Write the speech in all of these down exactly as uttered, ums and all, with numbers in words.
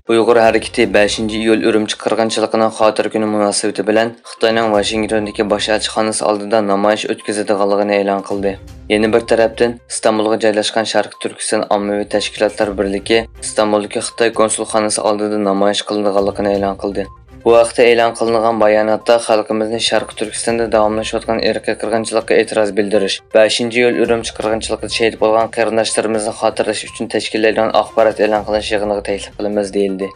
ئۇيغۇر ھەرىكىتى بەشىنچى ئىيۇل ئۈرۈمچى قىرغىنچىلىقىنىڭ خاتىرە كۈنى مۇناسىۋىتى بىلەن خىتاينىڭ ۋاشىنگتوندىكى باش ئەلچىخانىسى ئالدىدا نامايىش ئۆتكۈزىدىغانلىقىنى ئېلان قىلدى. يەنە بىر تەرەپتىن، ئىستانبۇلغا جايلاشقان شەرقىي تۈركىستان ئاممىۋى تەشكىلاتلار بىرلىكى ئىستانبۇلدىكى خىتاي كونسۇلخانىسى ئالدىدا نامايىش قىلىدىغانلىقىنى ئېلان قىلدى. بۇ ھەقتە ئېلان قىلىنغان باياناتتا، خەلقىمىزنى شەرقىي تۈركىستاندا داۋاملىشىۋاتقان ئىرقىي قىرغىنچىلىققا ئېتىراز بىلدۈرۈش، بەشىنچى ئىيۇل ئۈرۈمچى قىرغىنچىلىقىدا شېھىت بولغان قېرىنداشلىرىمىزنى خاتىرىلەش ئۈچۈن تەشكىللەيدىغان ئاخبارات ئېلان قىلىنىش يىغىنىغا تەكلىپ قىلىمىز، دېيىلدى.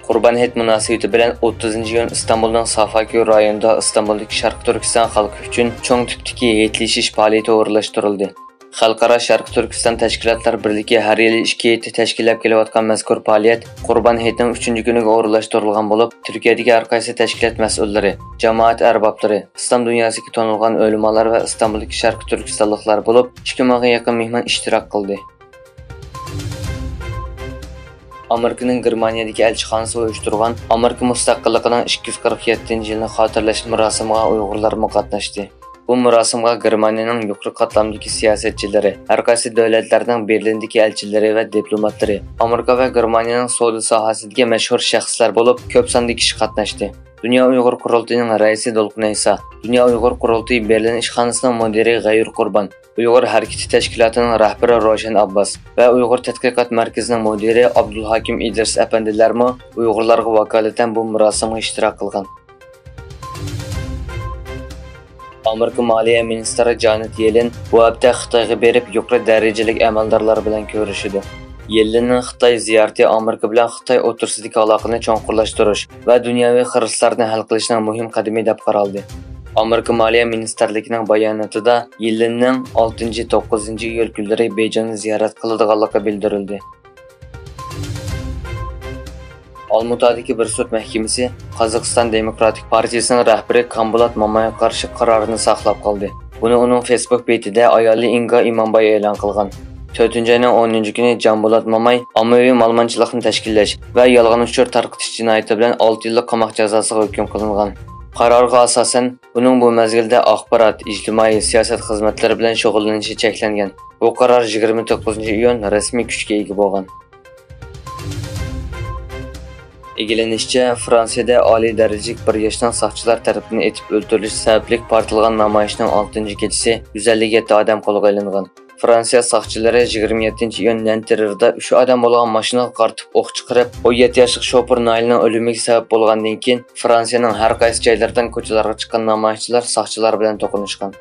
قۇربان ھېيت مۇناسىۋىتى بىلەن ئوتتۇزىنچى ئىيۇن ئىستانبۇلنىڭ سافاكيو رايونىدا ئىستانبۇلدىكى شەرقىي تۈركىستان خەلقى ئۈچۈن چوڭ تىپتىكى ھېيتلىشىش پائالىيىتى ئورۇنلاشتۇرۇلدى. خەلقئارا شەرقىي تۈركىستان تەشكىلاتلار بىرلىكى ھەر يىلى ئىككى ھېيتتا تەشكىللەپ كېلىۋاتقان مەزكۇر پائالىيەت قۇربان ھېيتنىڭ ئۈچىنچى كۈنىگە ئورۇنلاشتۇرۇلغان بولۇپ، تۈركىيەدىكى ھەر قايسى تەشكىلات مەسئۇللىرى، جامائەت ئەربابلىرى، ئىسلام دۇنياسىدىكى تونۇلغان ئۆلىمالار ۋە ئىستانبۇلدىكى شەرقىي تۈركىستانلىقلار بولۇپ، ئىككى مىڭغا يېقىن مېھمان ئىشتىراك قىلدى. ئامېرىكىنىڭ گېرمانىيەدىكى ئەلچىخانىسى ئۇيۇشتۇرغان ئامېرىكا مۇستەقىللىقىنىڭ ئىككى يۈز قىرىق يەتتىنچى يىلىنى خاتىرىلەش مۇراسىمىغا ئۇيغۇرلارمۇ قاتناشتى. بۇ مۇراسىمغا گېرمانىيەنىڭ يۇقىرى قاتلامدىكى سىياسەتچىلىرى، ھەر قايسى دۆلەتلەرنىڭ بېرلىندىكى ئەلچىلىرى ۋە دىپلوماتلىرى، ئامېرىكا ۋە گېرمانىيەنىڭ سودا ساھەسىدىكى مەشھۇر شەخسلەر بولۇپ، كۆپ ساندا كىشى قاتناشتى. دۇنيا ئۇيغۇر قۇرۇلتىيىنىڭ رەئىسى دولقۇن ئەيسا، دۇنيا ئۇيغۇر قۇرۇلتىيى بېرلىن ئىشخانىسىنىڭ مۇدىرى غەيۇر قۇربان، ئۇيغۇر ھەرىكىتى تەشكىلاتىنىڭ رەھبىرى روشەن ئابباس ۋە ئۇيغۇر تەتقىقات مەركىزىنىڭ مۇدىرى ئابدۇلھاكىم ئىدرىس ئەپەندىلەرمۇ ئۇيغۇرلارغا ۋاكالىتەن بۇ مۇراسىمغا ئىشتىراك قىلغان. ئامېرىكا مالىيە مىنىستىرى جانېت يېلېن بۇ ھەپتە خىتايغا بېرىپ، يۇقىرى دەرىجىلىك ئەمەلدارلار بىلەن كۆرۈشىدۇ. يېللېننىڭ خىتاي زىيارىتى ئامېرىكا بىلەن خىتاي ئوتتۇرىسىدىكى ئالاقىنى چوڭقۇرلاشتۇرۇش ۋە دۇنياۋى خىرىسلارنى ھەل قىلىشنىڭ مۇھىم قەدىمى دەپ قارالدى. ئامېرىكا مالىيە مىنىستىرلىكىنىڭ باياناتىدا يېللېننىڭ ئالتىنچى، توققۇزىنچى ئىيۇل كۈنلىرى بېيجىڭنى زىيارەت قىلىدىغانلىقى بىلدۈرۈلدى. ئالمۇتادىكى بىر سوت مەھكىمىسى قازاقىستان دېموكراتىك پارتىيىسىنىڭ رەھبىرى كامبۇلات مامايغا قارشى قارارنى ساقلاپ قالدى. بۇنى ئۇنىڭ فېيسبۇك بېتىدە ئايالى ئىنگا ئىمامباي ئېلان قىلغان. تۆتىنچى ئاينىڭ ئونىنچى كۈنى جامبۇلات ماماي ئاممىۋى مالىمانچىلىقنى تەشكىللەش ۋە يالغان ئۇچۇر تارقىتىش جىنايىتى بىلەن ئالتە يىللىق قاماق جازاسىغا ھۆكۈم قىلىنغان. قارارغا ئاساسەن، ئۇنىڭ بۇ مەزگىلدە ئاخبارات، ئىجتىمائىي سىياسەت خىزمەتلىرى بىلەن شۇغۇللىنىشى چەكلەنگەن. بۇ قارار يىگىرمە توققۇزىنچى ئىيۇن رەسمىي كۈچكە ئىگە بولغان. ئىگىلىنىشىچە، فرانسىيەدە ئالىي دەرىجىلىك بىر ياشنىڭ ساقچىلار تەرىپىدىن ئېتىپ ئۆلتۈرۈلۈشى سەۋەبلىك پارتلىغان نامايىشنىڭ ئالتىنچى كېچىسى يۈز ئەللىك يەتتە ئادەم قولغا ئېلىنغان. فرانسىيە ساقچىلىرى يىگىرمە يەتتىنچى ئىيۇن نەنتېرىردا ئۈچ ئادەم بولغان ماشىنىغا قارىتىپ ئوق چىقىرىپ، ئون يەتتە ياشلىق شوپۇر نايلنىڭ ئۆلۈمىگە سەۋەب بولغاندىن كېيىن، فرانسىيەنىڭ ھەر قايسى جايلىرىدىن كوچىلارغا چىققان نامايىشچىلار ساقچىلار بىلەن توقۇنۇشقان.